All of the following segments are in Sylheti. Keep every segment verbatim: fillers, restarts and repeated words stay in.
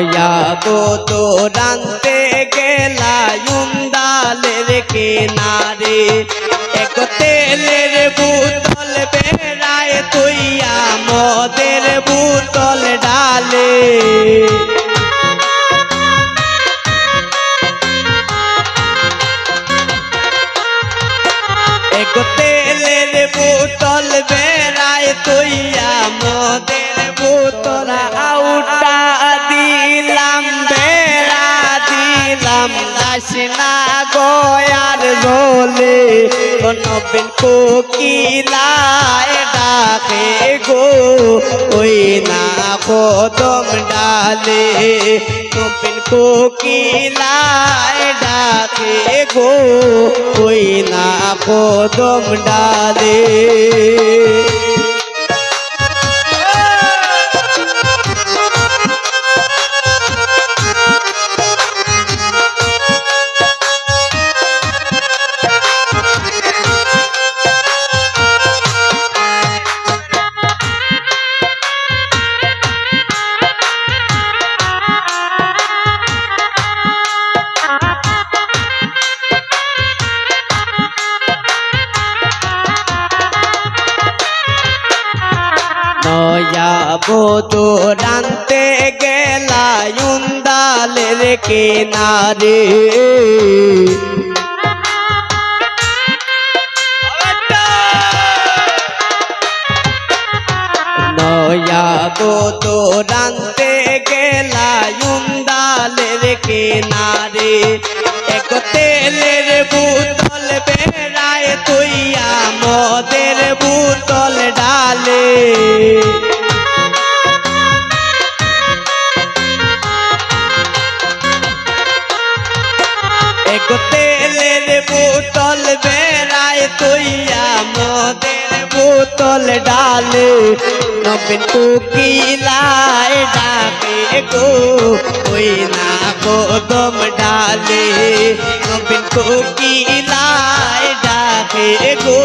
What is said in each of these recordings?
ইয়া বধু রানতে গেলা উন্দালের কিনারে, এক তেলের বোতল বেড়ায় থইয়া মদের বোতল ডালে। এক তেলের বোতল বেড়ায় থইয়া মদের বোতল আউটা দিলাম, বেড়া দিলাম, যাস না গয়ার জলে। নবীন কোকিলায় ডাকে গো, ওই না কদম ডালে। নবীন কোকিলায় ডাকে গো, ওই না কদম ডালে। নয়া বধু রানতে গেলা উন্দালের কিনারে। নয়া বধু রানতে গেলা উন্দালের কিনারে, এক তেলের বোতল বেড়ায় থইয়া মদের বোতল ডালে। এক তেলের বোতল বেড়ায় থইয়া মদের বোতল ডালে। নবীন কোকিলায় ডাকে গো, ওই না কদম ডালে। নবীন কোকিলায় ডাকে গো,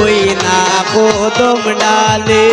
ওই না কদম ডালে।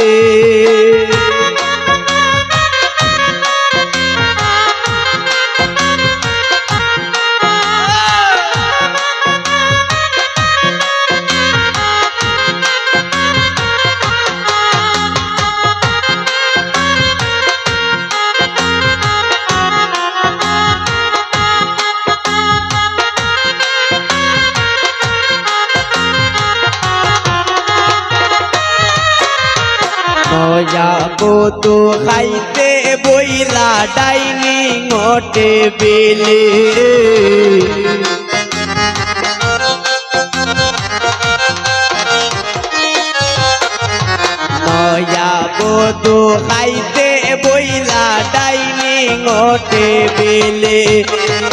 নয়া বধু খাইতে বইলা ডাইনিং টেবিলে। নয়া বধু খাইতে বইলা ডাইনিং টেবিলে।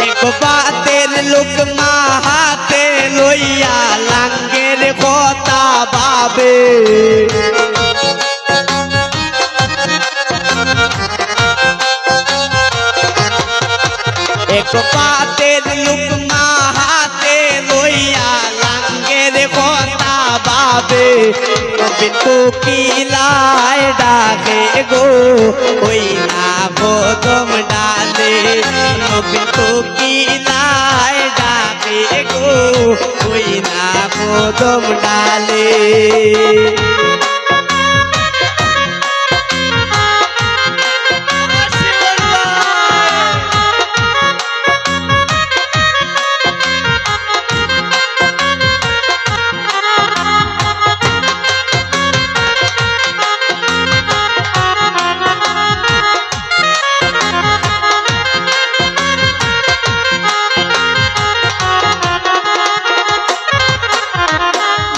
এক ভাতের লুকমা হাতে লইয়া লাঙ্গের কথা ভাবে। এক ভাতের লুকমা হাতে লইয়া লাঙ্গের কথা ভাবে। নবীন কোকিলায় ডাকে গো, ওই না কদম ডালে। নবীন কোকিলায় ডাকে গো, ওই না কদম ডালে।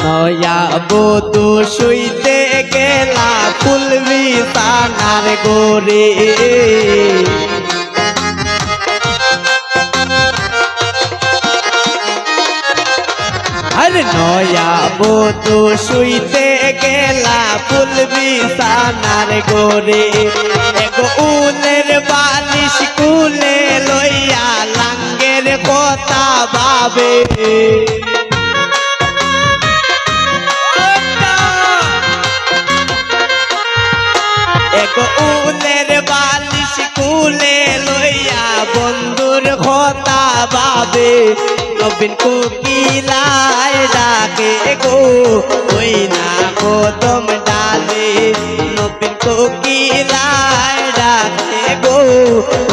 নয়া বধূ শুইতে গেলা ফুল বিছানার ঘরে। আরে নয়া বধূ শুইতে গেলা ফুল বিছানার ঘরে। এক উলের বালিশ কুলে লইয়া লাঙ্গের কথা ভাবে। এক উলের বালিশ কুলে বাদে। নবীন কোকিলায় ডাকে গো, ওই না কদম ডালে। নবীন কোকিলায় ডাকে গো,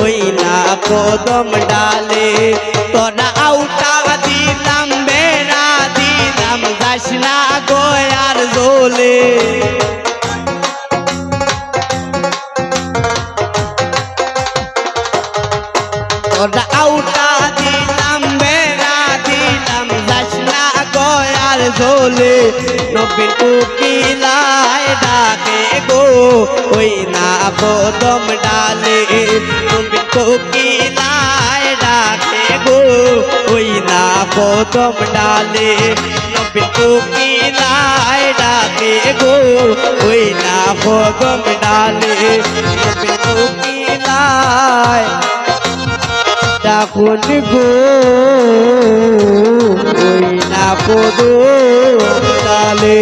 ওই না কদম ডালে। তোরা আউটা দিলাম, বেড়া দিলাম, যাস না গো আর জ্বলে। তোরা আউটা দিলাম, বেড়া দিলাম, যাস না গো আর জ্বলে। নবীন কোকিলায় ডাকে গো, ওই না কদম ডালে। নবীন কোকিলায় ডাকে গো, ওই না কদম ডালে। নবীন কোকিলায় ডাকে গো, ওই না কদম ডালে। নবীন কোকিলায় ডাকুন গো, ওই না কদম ডালে।